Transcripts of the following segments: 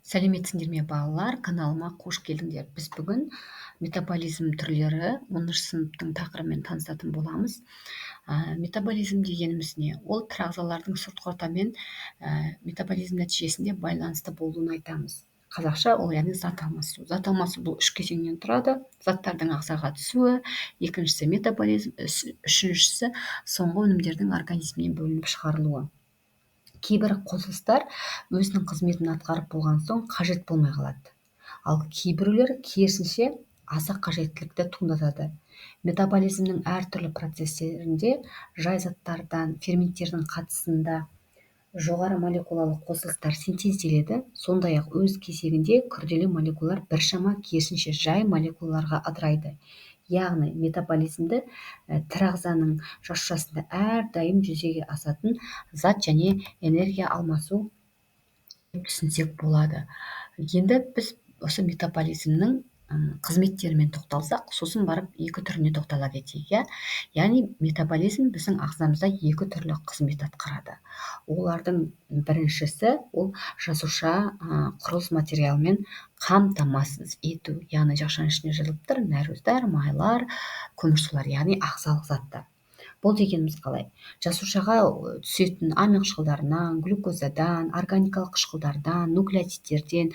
Сәлеметсіңдер ме, балалар! Каналыма қош келдіңдер. Біз бүгін метаболизм түрлері 10 сыныптың тақырыбымен танысатын боламыз. Метаболизм дегеніміз не? Ол тірі ағзалардың сыртқы ортамен метаболизм нәтижесінде байланысты болуын айтамыз. Қазақша ол, яғни, зат алмасу. Зат алмасу бұл үш кезеңнен тұрады: заттардың ағзаға түсуі, екіншісі метаболизм, үшіншісі соңғы өнімдердің организмнен бөлініп шығарылуы. Кейбір қосылыстар өзінің қызметін атқарып болған соң қажет болмай қалады, ал кейбіреулері, керісінше, аса қажеттілікті туындатады. Метаболизмнің әртүрлі процестерінде жай заттардан ферменттердің қатысында жоғары молекулалы қосылыстар синтезделеді. Сондай ақ өз кезегінде күрделі молекулалар біршама, керісінше, жай молекулаларға ыдырайды. Яғни метаболизмді тірі ағзаның жасушасында әрдайым жүзеге асатын зат және энергия алмасу деп түсінсек болады. Енді біз осы метаболизмнің қызметтерімен тоқталсақ, сосын барып екі түріне тоқтала кетейік, иә. Яғни метаболизм біздің ағзамызда екі түрлі қызмет атқарады. Олардың біріншісі ол жасуша құрылыс материалымен қамтамасыз ету, яғни жасушаның ішінде жазылып тұр: нәруыздар, майлар, көмірсулар, яғни ағзалық заттар. Бұл дегеніміз қалай? Жасушаға түсетін амин қышқылдарынан, глюкозадан, органикалық қышқылдардан, нуклеотидтерден,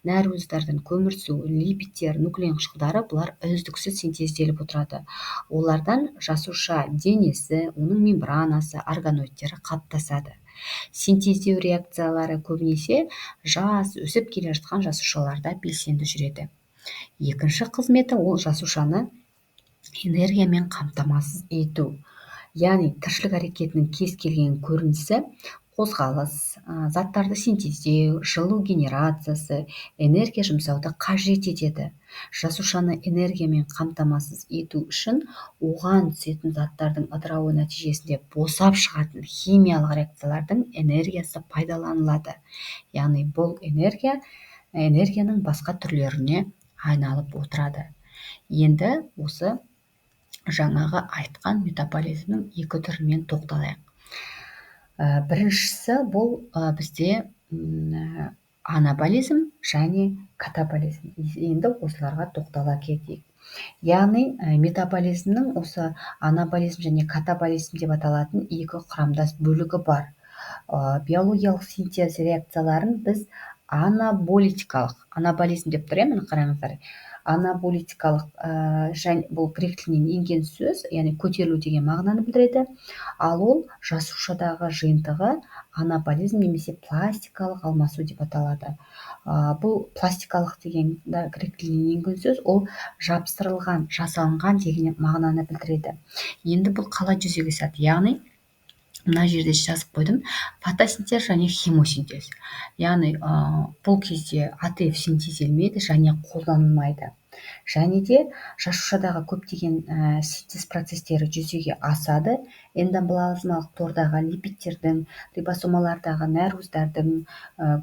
нәруыздардан көмірсу, липидтер, нуклеин қышқылдары, бұлар үздіксіз синтезделіп отырады. Олардан жасуша денесі, оның мембранасы, органоидтері қалыптасады. Синтездеу реакциялары көбінесе жас, өсіп келе жатқан жасушаларда белсенді жүреді. Екінші қызметі ол жасушаны энергиямен қамтамасыз ету. Яғни тіршілік әрекетінің кез келген көрінісі, қозғалыс, заттарды синтездеу, жылу генерациясы энергия жұмсауды қажет етеді. Жасушаны энергиямен қамтамасыз ету үшін оған түсетін заттардың ыдырауы нәтижесінде босап шығатын химиялық реакциялардың энергиясы пайдаланылады. Яғни бұл энергия энергияның басқа түрлеріне айналып отырады. Енді осы жаңағы айтқан метаболизмнің екі түрімен тоқталайық. Біріншісі бұл бізде анаболизм және катаболизм. Енді осыларға тоқтала кетейік. Яғни метаболизмнің осы анаболизм және катаболизм деп аталатын екі құрамдас бөлігі бар. Биологиялық синтез реакцияларын біз анаболитикалық, анаболизм деп тұр, иә, міне, қараңыздар, анаболитикалық және бұл грек тілінен енген сөз, яғни көтерілу деген мағынаны білдіреді. Ал ол жасушадағы жиынтығы анаболизм немесе пластикалық алмасу деп аталады. Бұл пластикалық деген да грек тілінен енген сөз, ол жапсырылған, жасалынған деген мағынаны білдіреді. Енді бұл қалай жүзеге асады? Яғни мына жерде жазып қойдым: фотосинтез және хемосинтез. Яғни бұл кезде АТФ синтезделмейді және қолданылмайды. Және де жасушадағы көптеген синтез процестері жүзеге асады. Эндоплазмалық тордағы липидтердің, рибосомалардағы нәруыздардың,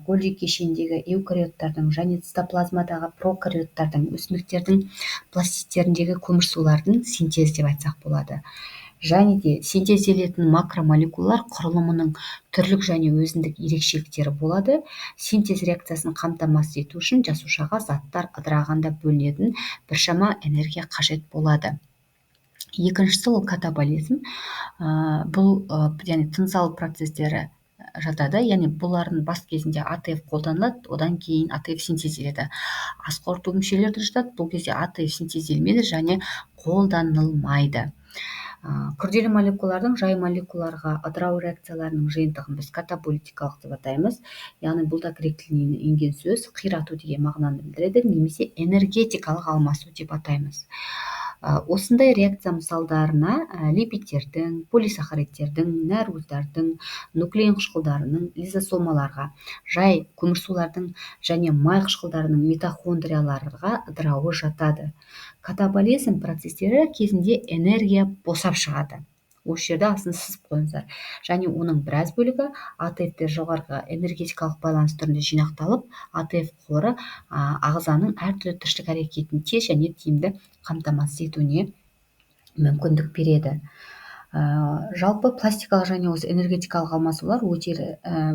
Гольджи кешеніндегі эукариоттардың және цитоплазмадағы прокариоттардың, өсімдіктердің пластидтеріндегі көмірсулардың синтезі деп айтсақ болады. Және де синтезделетін макромолекулалар құрылымының түрлік және өзіндік ерекшеліктері болады. Синтез реакциясын қамтамасыз ету үшін жасушаға заттар ыдырағанда бөлінетін біршама энергия қажет болады. Екіншісі ол катаболизм. Бұл яғни тыныс алу процестері жатады. Яғни бұлардың бас кезінде АТФ қолданылады, одан кейін АТФ синтезделеді. Ас қорыту мүшелері де жатады. Бұл кезде АТФ синтезделмейді және қолданылмайды. Күрделі молекулалардың жай молекулаларға ыдырау реакцияларының жиынтығын біз катаболитикалық деп атаймыз. Яғни бұл да грек тілінен енген сөз, қирату деген мағынаны білдіреді немесе энергетикалық алмасу деп атаймыз. Осындай реакция мысалдарына липидтердің, полисахаридтердің, нәруыздардың, нуклеин қышқылдарының лизосомаларға, жай көмірсулардың және май қышқылдарының митохондрияларға ыдырауы жатады. Катаболизм процестері кезінде энергия босап шығады. Осы жерде астын сызып қойыңыздар. Және оның біраз бөлігі АТФ жоғарғы энергетикалық байланыс түрінде жинақталып, АТФ қоры ағзаның әртүрлі тіршілік әрекетін тез және тиімді қамтамасыз етуіне мүмкіндік береді. Жалпы пластикалық және осы энергетикалық алмасулар өте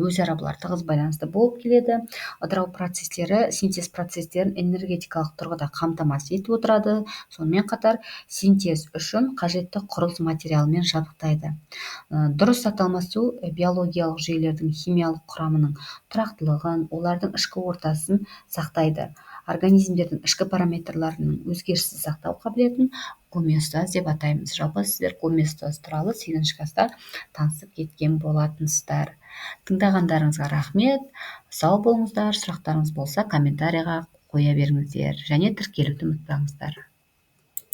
өзара бұлар тығыз байланысты болып келеді. Ыдырау процестері синтез процестерін энергетикалық тұрғыда қамтамасыз етіп отырады. Сонымен қатар синтез үшін қажетті құрылыс материалымен жабдықтайды. Дұрыс зат алмасу биологиялық жүйелердің химиялық құрамының тұрақтылығын, олардың ішкі ортасын сақтайды. Организмдердің ішкі параметрлерінің өзгеріссіз сақтау қабілетін гомеостаз деп атаймыз. Жалпы сіздер гомеостаз туралы 8 класста танысып кеткен болатынсыздар. Тыңдағандарыңызға рахмет. Сау болыңыздар. Сұрақтарыңыз болса, комментарийға қоя беріңіздер және тіркелуді ұмытпаңыздар.